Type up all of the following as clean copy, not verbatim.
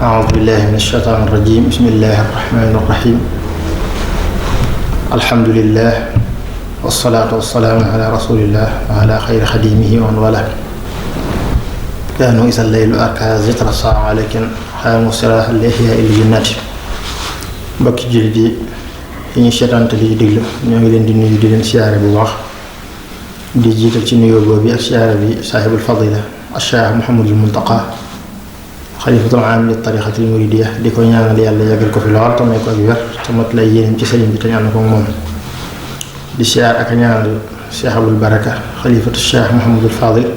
أعوذ بالله من الشيطان الرجيم بسم الله الرحمن الرحيم الحمد لله والصلاة والسلام على رسول الله وعلى خير خديمه ومن والاه كانوا إذا الليل أركع ذكر الساعة لكن xaamu siraax al-ihyaa il jannaati mbokki jullit yi yi ñu seetaante li diglu ñoo ngi leen di nuyu di leen siyaare bu baax di jiital ci nuyoo boobu ak siyaare bi saaxibul fadila Cheikh Mouhamadul Muntaqa xalifatul aam li tariqatil muridiyya di ko ñaanal yàlla yàggal ko fi lool te may ko ak wér te mat lay yéeneem ci sëriñ bi te ñaan ko moom di siyaar ak ñaanal Cheikh Abul Baraka xalifatu Cheikh Mouhamadul Fadil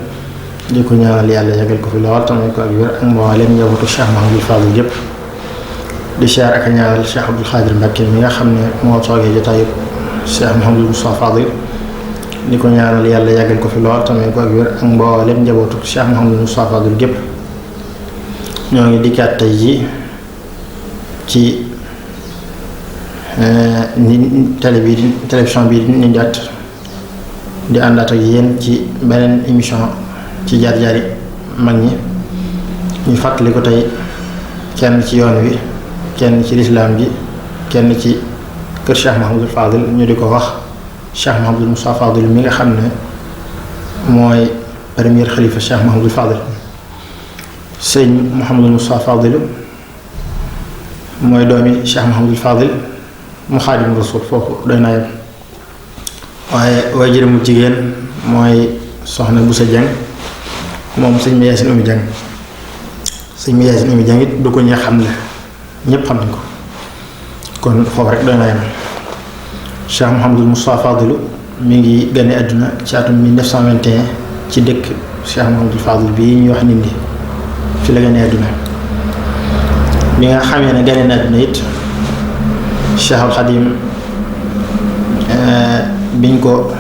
di ko ñaanal yàlla yàggal ko fi lool te may ko ak wér ak mboolem njabootu Cheikh Mouhamadul Fadil yépp di siyaar ak ñaanal Cheikh Abdul Xaadir Mbàkke mi nga xam ne moo toogee jotaayu Cheikh Mouhamadul Moustapha Fadil di ko ñaanal yàlla yàggal ko fi lool te may ko ak wér ak mboolem njabootu Cheikh Mouhamadul Moustapha Fadil gépp ñoo ngi dikkaat tey ji ci télévision bi di nindaat di àndaat ak yéen ci beneen émission ci jaar-jaari mag ñi ñu fàttali ko tey kenn ci yoon wi kenn ci lislaam ji kenn ci kër Cheikh Mouhamadul Fadil ñu di ko wax Cheikh Mouhamadul Moustapha Fadil mi nga xam ne mooy premier xalifa Cheikh Mouhamadul Fadil sëñ Mouhamadul Moustapha Fadil mooy doomi Cheikh Mouhamadul Fadil mu Xaadimu Rasuul foofu doy naa yem waaye waajur mu jigéen mooy soxna Boussa Dieng moom sëñ mi Yaasin Umi Dieng sëñ mi Yaasin Umi Dieng it du ko ñee xam ne ñépp xam nañ ko kon foofu rek doy naa yem Cheikh Mouhamadul Moustapha Fadil mi ngi gane àdduna ci atum 1921 ci dëkk Cheikh Mouhamadul Fadil bii ñuy wax Ndindi fi la gane àdduna bi nga xamee ne gane na àdduna it Cheikhul Xadim biñ ko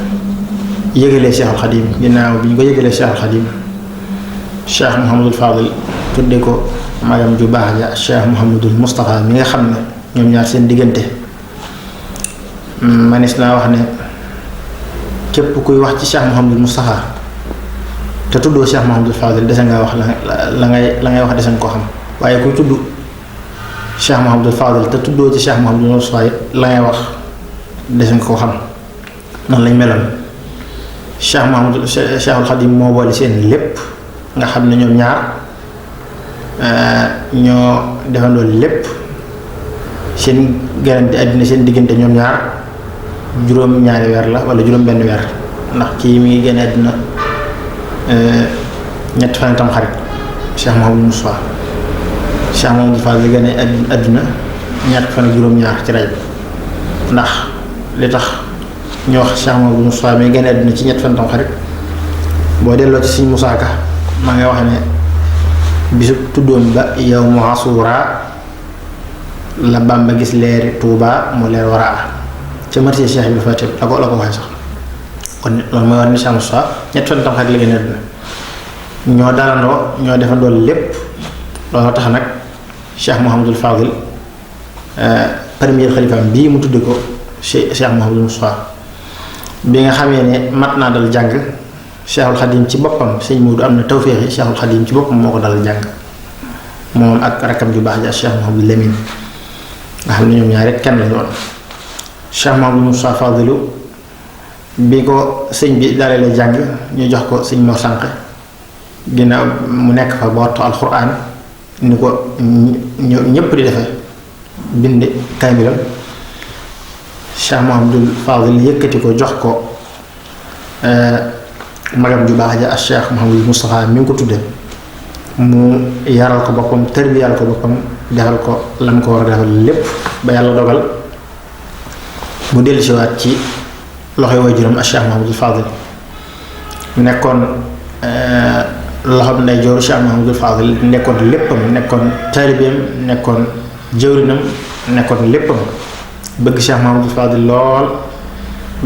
yëgalee Cheikhul Xadim ginnaaw biñ ko yëgalee Cheikhul Xadim Cheikh Mouhamadul Fadil tudde ko magam ju baax ja Cheikh Mouhamadul Moustapha mi nga xam ne ñoom ñaar seen diggante manis naa wax ne képp kuy wax ci Cheikh Mouhamadul Moustapha te tuddoo Cheikh Mouhamadul Fadil dese nga wax la ngay wax dese nga koo xam waaye kuy tudd Cheikh Mouhamadul Fadil te tuddoo ci Cheikh Mouhamadul Moustapha la ngay wax dese nga koo xam noonu lañ meloon Cheikh Mouhamadul Cheikhul Xadim moo boole seen lépp nga xam ne ñoom ñaar ñoo defandoo lépp seen garanti àddina seen diggante ñoom ñaar juróom-ñaari weer la wala juróom-benn weer ndax kii mi ngi génn àddina ñetti fan tam xarit Cheikh Mouhamadul Moustapha Cheikh Mouhamadul Fadil génn àddina ñett fan ak juróom-ñaar ci raj ndax li tax ñu wax Cheikh Mouhamadul Moustapha mi génn àddina ci ñett fan tam xarit boo delloo ci Sëñ Musaa Ka maa ngi wax ne bisu tuddoon ba yow mu Asuura la Bàmba gis leeri Tuuba mu leer waraa ca marché Cheikh bi dafa la ko waxee sax kon loolu mooy war ni Cheikh Moustapha ñett fan tam xarit la génn àddina ñoo dalandoo ñoo defandoo lépp loolu tax nag Cheikh Mouhamadul Fadil premier xalifaam bii mu tudde ko Cheikh Mouhamadul Moustapha bi nga xamee ne mat naa dal jàng Cheikhul Xadim ci boppam sëñ Moodu am na tawféexi Cheikhul Xadim ci boppam moo ko dal jàng moom ak rakkam ju baax ja Cheikh Mouhamadul Lamine nga xam ne ñoom ñaar rek kenn lañu woon Cheikh Mouhamadul Moustapha Fadilu bi ko sëñ bi dalee la jàng ñu jox ko sëñ Mor Sànq ginnaaw mu nekk fa ba wattu alxuraan ni ko ñëpp di defee bind kaamilam Cheikh Mouhamadul Fadil yëkkati ko jox ko magam ju baax ja ak Cheikh Mouhamadul Moustapha mi ngi ko tudde mu yaral ko boppam tërbiyal ko boppam defal ko lam ko war a defal lépp ba yàlla dogal mu dellusiwaat ci loxoy waajuram ak Cheikh Mouhamadul Fadil nekkoon loxoom ndeyjooru Cheikh Mouhamadul Fadil nekkoon léppam nekkoon taalibeem nekkoon jëwrinam nekkoon léppam bëgg Cheikh Mouhamadul Fadil lool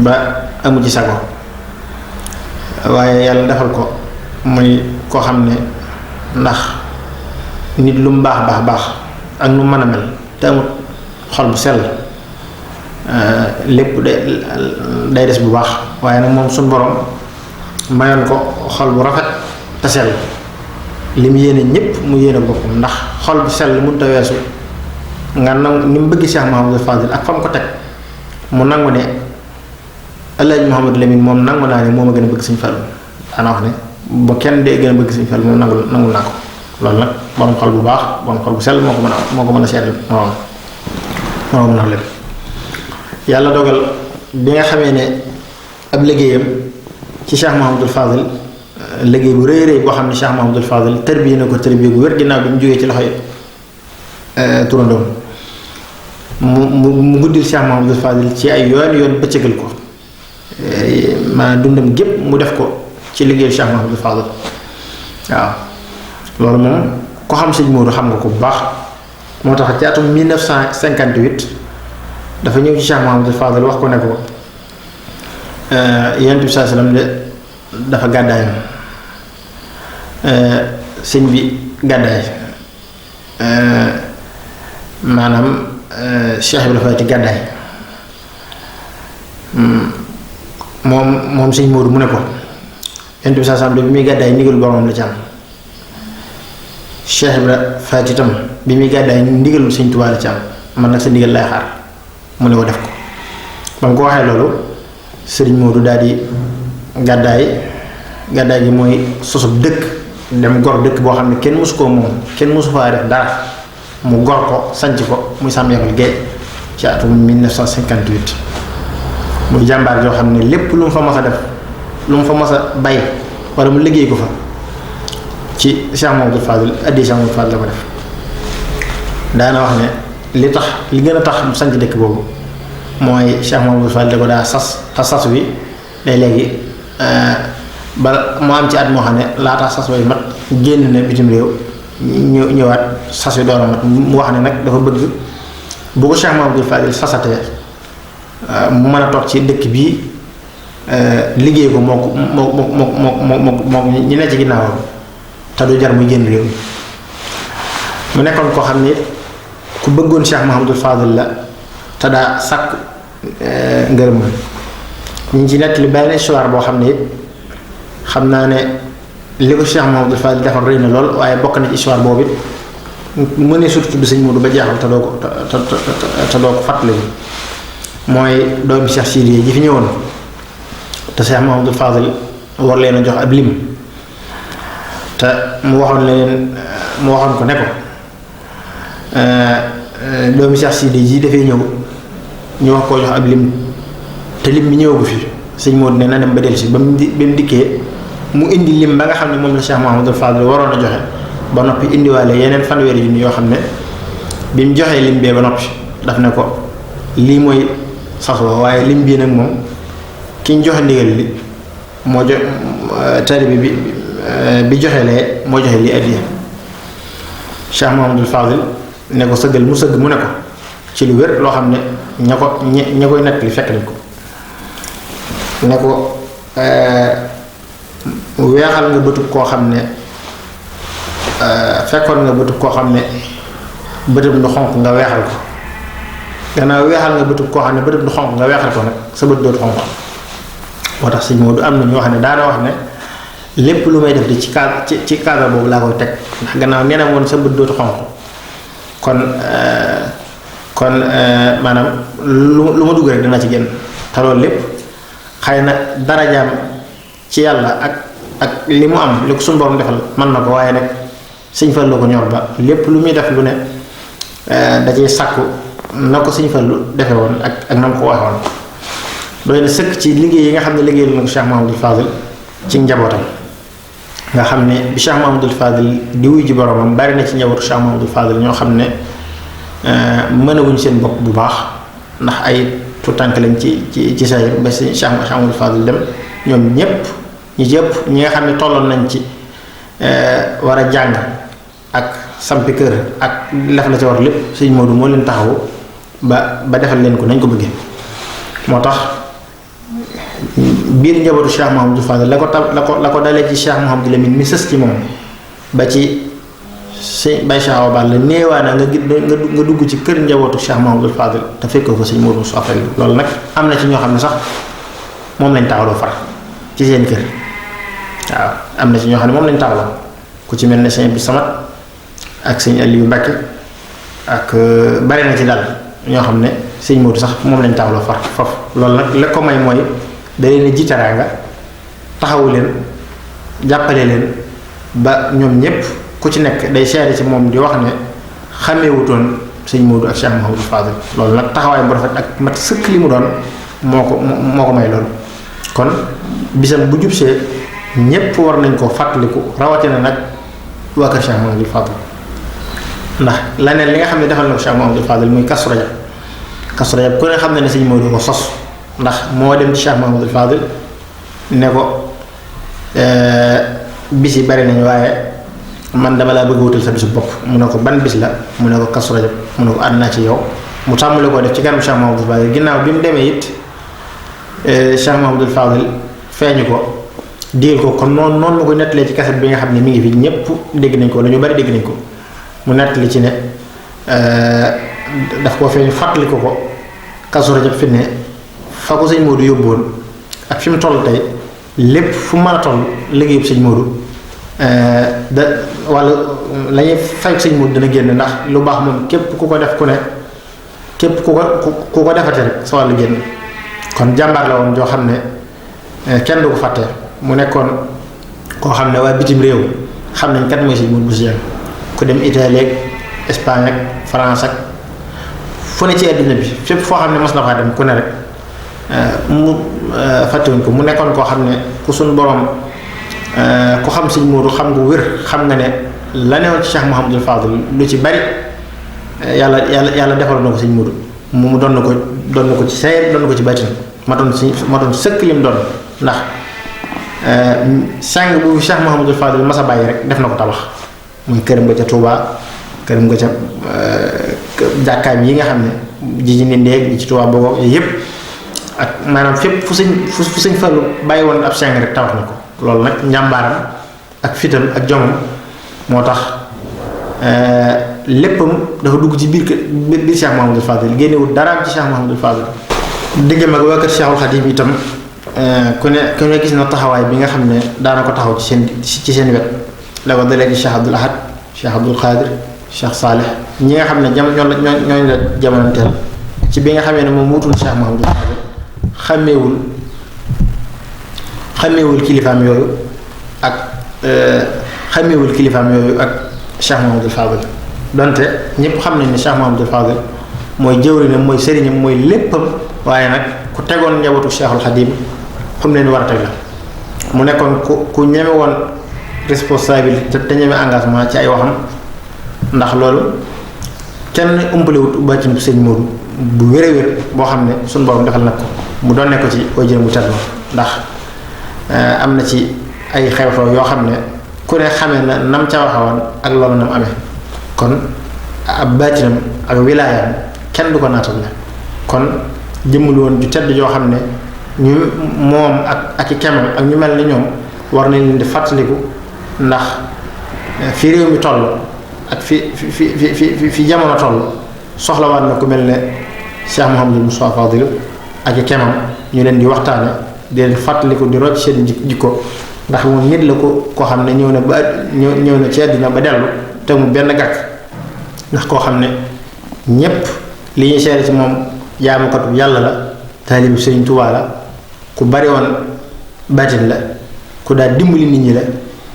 ba amu ci sago waaye yàlla defal ko muy koo xam ne ndax nit lu mu baax ak nu mën a mel te amut xol bu sell lépp day des bu baax. waaye nag moom suñu borom mayoon ko xol bu rafet te sell li mu yéene ñëpp mu yéene boppam, ndax xol bu sell mënut a weesu nga nangu ni mu bëgg Cheikh Mouhamadou Fadil ak fa mu ko teg mu nangu ne El Hadj Mouhamadou Lamine moom nangu naa ne moom a gën a bëgg Sëñ Fallu. ana wax ne ba kenn dee gën a bëgg Sëñ Fallu moom nangul naa ko. loolu nag borom xol bu baax borom xol bu sell moo ko mën a seetlu moom na lépp. yàlla dogal bi nga xamee ne ab liggéeyam ci Cheikh Mouhamadou Fadil liggéey bu rëy rëy boo xam ne Cheikh Mouhamadou Fadil tërbiye na ko tërbiye gu wér ginnaaw bi mu jógee ci loxoy turandoom mu guddil Cheikh Mouhamadou Fadil ci ay yoon bëccëgal ko maanaam dundam gépp mu def ko ci liggéeyu Cheikh Mouhamadou Fadil. waaw loolu moom ko xam sëñ Modou xam nga ko bu baax. moo tax ci atum 1958 dafa ñëw ci Cheikh Mouhamadou Fadil wax ko ne ko Yonent bi sallallahu alayhi wasallam de dafa gàddaayam sëñ bi gàddaay maanaam Cheikh bi dafa ci gàddaay moom sëñ Modou mu ne ko Yonent bi sallallahu alayhi wasallam de bi muy gàddaay ndigal boromam la ci am. Cheikh Ibra Faati itam bi muy gàddaay ndigalul Sëñ Tuubaa la ci am, man nag sa ndigal lay xaar mu ne ko def ko. ba mu ko waxee loolu Sëriñ Modou daal di gàddaay gi mooy sosub dëkk dem gor dëkk boo xam ne kenn mosu koo moom kenn mosu faa def dara mu gor ko sanc ko muy Sam Yabal Guèye ci atum 1958 muy jàmbaar joo xam ne lépp lu mu fa mas a def lu mu fa mas a bay wala mu liggéey ko fa ci Cheikh Mouhamadou Fadil addi Cheikh Mouhamadou Fadil la ko def. daana wax ne li gën a tax mu sanc dëkk boobu mooy Cheikh Mouhamadou Fadil da ko daa sas wi day léegi ba mu am ci at moo xam ne laata sas way mat génn na bitim réew ñëwaat sas wi door a mat mu wax ne nag dafa bëgg bu ko Cheikh Mouhamadou Fadil sasatee mu mën a toog ci dëkk bii liggéey ko moo ñi ne ci ginnaawam te du jar muy génn réew mi. mu nekkoon koo xam ne ku bëggoon Cheikh Mouhamadou Fadil la te daa sàkk ngërëm ñu ngi ci nettali benn histoire boo xam ne it xam naa ne li ko Cheikh Mouhamadou Fadil defal rëy na lool, waaye bokk na ci histoire boobu it mu ne surtout tudd Sëñ Modou ba jeexal te doo ko fàttali mooy doomi Cheikh Sidiye ji fi ñëwoon te Cheikh Mouhamadou Fadil war leen a jox ab lim te mu waxoon ko ne ko doomi Cheikh Sidiye ji dafay ñëw ñu wax koo jox ab lim te lim bi ñëwagu fi. Sëñ Modou ne na dem ba dellusi ba mu dikkee mu indi lim ba nga xam ne moom la Cheikh Mouhamadou Fadil waroon a joxe ba noppi indiwaale yeneen fanweeri junni yoo xam ne bi mu joxee lim bee ba noppi daf ne ko lii mooy sasoo, waaye lim bii nag moom ki ñu joxe ndigal li moo jox taalibe bi joxe lee moo joxe lii addiya. Cheikh Mouhamadou Fadil ne ko sëggal mu sëgg mu ne ko ci lu wér loo xam ne ña koy nekk li fekk nañ ko ne ko weexal nga bëtub koo xam ne fekkoon nga bëtub koo xam ne bëtub du xonq nga weexal ko, gannaaw weexal nga bëtub koo xam ne bëtub du xonq nga weexal ko nag sa bët dootu xonq. moo tax Sëñ Modou am na ñoo xam ne daana wax ne lépp lu may def di ci cadre boobu laa koy teg, ndax gannaaw nee na woon sa bët dootu xonq kon maanaam lu ma dugg rek dana ci génn. te loolu lépp xëy na darajaam ci yàlla ak li mu am li ko suñu borom defal mën na ko, waaye nag Sëñ Fallu ko ñor ba lépp lu muy def lu ne da ciy sàkku na ko Sëñ Fallu defe woon ak na mu ko waxe woon. doy na sëkk ci liggéey yi nga xam ne liggéeyal na ko Cheikh Mouhamadou Fadil ci njabootam nga xam ne bi Cheikh Mouhamadou Fadil di wuy ji boromam bari na ci njabootu Cheikh Mouhamadou Fadil ñoo xam ne mënawuñ seen bopp bu baax ndax ay tuutànk lañ ci say ba si Cheikh Mouhamadou Fadil dem ñoom ñépp ñi nga xam ne tolloon nañ ci war a jàng ak sampi kër ak lef la ca war lépp Sëñ Modou moo leen taxawu ba defal leen ko nañ ko bëggee. moo tax biir njabootu Cheikh Mouhamadou Fadil la ko dalee ci Cheikh Mouhamadou Lamine mi sës ci moom ba ci sëñ Baye Cheikh Awa Balla néewaana nga dugg ci kër njabootu Cheikh Mouhamadul Fadil te fekkoo fa sëñ Modou Moustapha Falilou loolu nag am na ci ñoo xam ne sax moom lañ taxawloo far ci seen kër waaw am na ci ñoo xam ne moom lañ taxawloo ku ci mel ne sëñ Abdou Samad ak sëñ Aliou Mbacke ak bari na ci daal ñoo xam ne sëñ Modou sax moom lañ taxawloo far foofu loolu nag la ko may mooy da leen a ji teraanga taxawu leen jàppale leen ba ñoom ñëpp ku ci nekk day seede ci moom di wax ne xàmmeewutoon sëñ Modou ak Cheikh Mouhamadou Fadil loolu nag taxawaay bu rafet ak mat sëkk li mu doon moo ko may loolu kon bisam bu jubsee ñëpp war nañ ko fàttaliku rawatina nag waa kër Cheikh Mouhamadou Fadil ndax leneen li nga xam ne defal na ko Cheikh Mouhamadou Fadil muy Kazu Rajab ku ne xam ne sëñ Modou ko sos ndax moo dem ci Cheikh Mouhamadou Fadil ne ko bis yi bari nañu waaye man dama laa bëgg wutal sa bisu bopp mu ne ko ban bis la mu ne ko Kazu Rajab mu ne ko ànd naa ci yow mu tàmbali koo def ci kanam Cheikh Mouhamadou Fadil ginnaaw bi mu demee it Cheikh Mouhamadou Fadil feeñu ko digal ko kon noonu ma koy nettalee ci kaset bi nga xam ne mi ngi fi ñëpp dégg nañ ko la ñu bari dégg nañ ko mu nettali ci ne daf koo feeñu fàttali ko Kazu Rajab fi ne fa ko sëñ Modou yóbbuwoon ak fi mu toll tey lépp fu mën a toll liggéeyub sëñ Modou wala la ñuy fay sëñ Modou dana génn ndax lu baax moom képp ku ko def ku ne képp ku ko defate rek sa wàllu génn kon jàmbaar la woon joo xam ne kenn du ko fàtte mu nekkoon koo xam ne waa bitim réew xam nañ kat mooy sëñ Modou Bousso Dieng ku dem Italie ak Espagne ak France ak fu ne ci àdduna bi fépp foo xam ne mos na faa dem ku ne rek mu fàttewuñ ko mu nekkoon koo xam ne ku suñ borom ku xam sëñ Modou xam nga wér xam nga ne la newoon ci Cheikh Mouhamadou Fadil lu ci bari yàlla defal na ko sëñ Modou mu doon na ko ci sayr doon na ko ci bàttin ma doon sëkk lim doon ndax sang bu Cheikh Mouhamadou Fadil masa bàyyi rek def na ko tabax muy këram nga ca Touba këram nga ca jàkkaay yi nga xam ne ji ni ndéeg ji ci Touba boobu yooyu yëpp ak maanaam fépp fu sëñ Fallu bàyyi woon ab sang rek tabax na ko loolu nag njàmbaaram ak fitam ak jomam moo tax léppam dafa dugg ci biir Cheikh Mouhamadou Fadil génnewul daraam ci Cheikh Mouhamadou Fadil diggam ak waa kër Cheikhul Khadim itam ku ne gis na taxawaay bi nga xam ne daana ko taxaw ci seen wet la ko dalee ci Cheikh Abdoul Ahad Cheikh Abdoul Khadir Cheikh Salih ñi nga xam ne ñooñu la jamonanteel ci bi nga xamee ne moom wutul Cheikh Mouhamadou Fadil xàmmeewul kilifaam yooyu ak Cheikh Mouhamadou Fadil donte ñëpp xam nañ ne Cheikh Mouhamadou Fadil mooy jëwriñam mooy sëriñam mooy léppam waaye nag ku tegoon njabootu Cheikhul Khadim xam leen war a teg la mu nekkoon ku ñeme woon responsabilité te ñeme engagement ci ay waxam ndax loolu kenn umpalewut bàccin bu sëñ Modou bu wér boo xam ne suñu borom defal na ko mu doon ne ko ci way jëm bu tedd ndax am na ci ay xew-xew yoo xam ne ku ne xamee na nam ca waxawoon ak loolu nam amee kon ab bàccinam ak wilaayam kenn du ko naatal la kon jëmmul woon ju tedd joo xam ne ñu moom ak i kemam ak ñu mel ni ñoom war nañ leen di fàttaliku ndax fi réew mi toll ak fi jamono toll soxlawaat na ku mel ne Cheikh Mouhamadou Moustapha Fadil ak i kemam ñu leen di waxtaane di leen fàttaliku di rocc seen jikko ndax moom nit la koo xam ne ñëw na ci àddina ba dellu te mu benn gàkk ndax koo xam ne ñépp li ñuy seere ci moom jaamukatu yàlla la taalibu Sëriñ Tuubaa la ku bari woon baatin la ku daa dimbali nit ñi la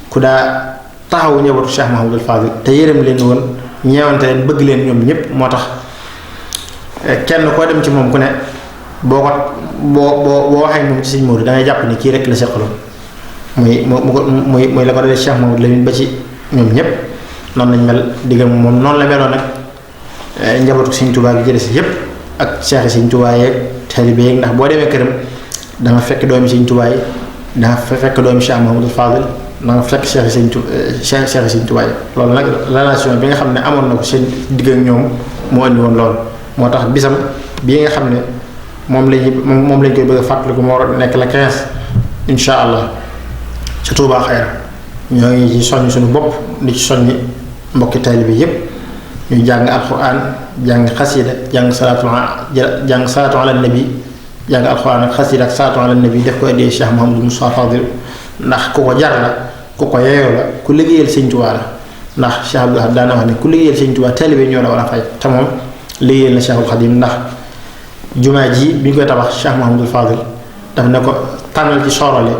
ku daa taxawu njabootu Cheikh Mouhamadou Fadil te yërëm leen woon ñeewante leen bëgg leen ñoom ñëpp moo tax kenn koo dem ci moom ku ne boo waxee moom ci Sëriñ Modou da ngay jàpp ni kii rek la seqaloon muy la ko dalee Cheikh Mouhamadou Lamine ba ci ñoom ñëpp noonu lañ mel diggam moom noonu la meloon nag njabootu Sëriñ Tuubaa gi jëlee si yëpp ak Cheikh Sëriñ Tuubaa yeeg taalibe yeeg ndax boo demee këram da nga fekk doomi Sëriñ Tuubaa yi da nga fekk doomi Cheikh Mouhamadou Fadil da nga fekk Cheikh Sëriñ Tuubaa yi loolu nag relation bi nga xam ne amoon na ko seen digg ak ñoom moo indi woon loolu moo tax bisam bii nga xam ne moom lañ koy bëgg a fàttaliku moo war a nekk la 15 incha allah ca Touba Xayra ñoo ngi ci soññ suñu bopp di ci soññi mbokki taalibe yépp ñu jàng alxuraan jàng xasida jàng salaatu ala nabi jàng alxuraan ak xasida ak salaatu ala nabi def ko addee Cheikh Mouhamadou Moustapha Fadil ndax ku ko jar la ku ko yeeyoo la ku liggéeyal Sëñ Tuubaa la ndax Cheikh Abdou Lahad daana wax ne ku liggéeyal Sëñ Tuubaa taalibe ñoo la war a fay te moom liggéeyal na Cheikhul Khadim ndax jumaa ji bi ñu koy tabax Cheikh Mouhamadou Fadil daf ne ko tànnal ci sorole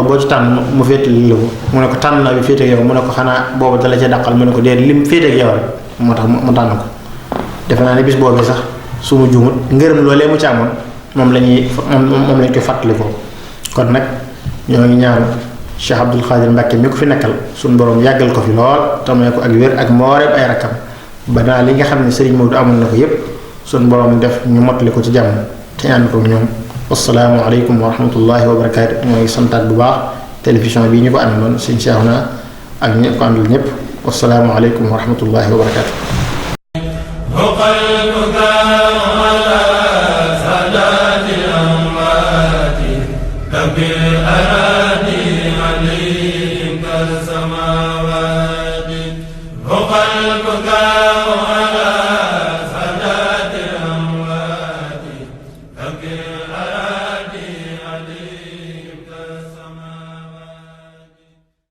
boo ci tànn mu féetali la ko mu ne ko tànn naa bi féete ak yow mu ne ko xanaa boobu dala ca dàqal mu ne ko déet lim féete ak yow rek moo tax mu tànn ko defe naa ne bis boobu sax su ma juumut ngërëm loolee mu ci amoon moom lañ koy fàttali ko kon nag ñoo ngi ñaan Cheikh Abdoul Khadir Mbacke mi ko fi nekkal suñu borom yàggal ko fi lool te may ko ak wér ak mbooleem ay rakkam ba naa li nga xam ne Serigne Maodo amoon na ko yépp suñu borom def ñu mottali ko ci jàmm te ñaan ko ñoom. wassalaamu aleykum wa rahmatullahi wa barakaatu. ñoo ngi santaat bu baax télévision bii ñu ko àndaloon sëñ Cheikhouna ak ñi ko àndal ñëpp wassalaamu aleykum wa rahmatullahi wa barakaatu. Okay.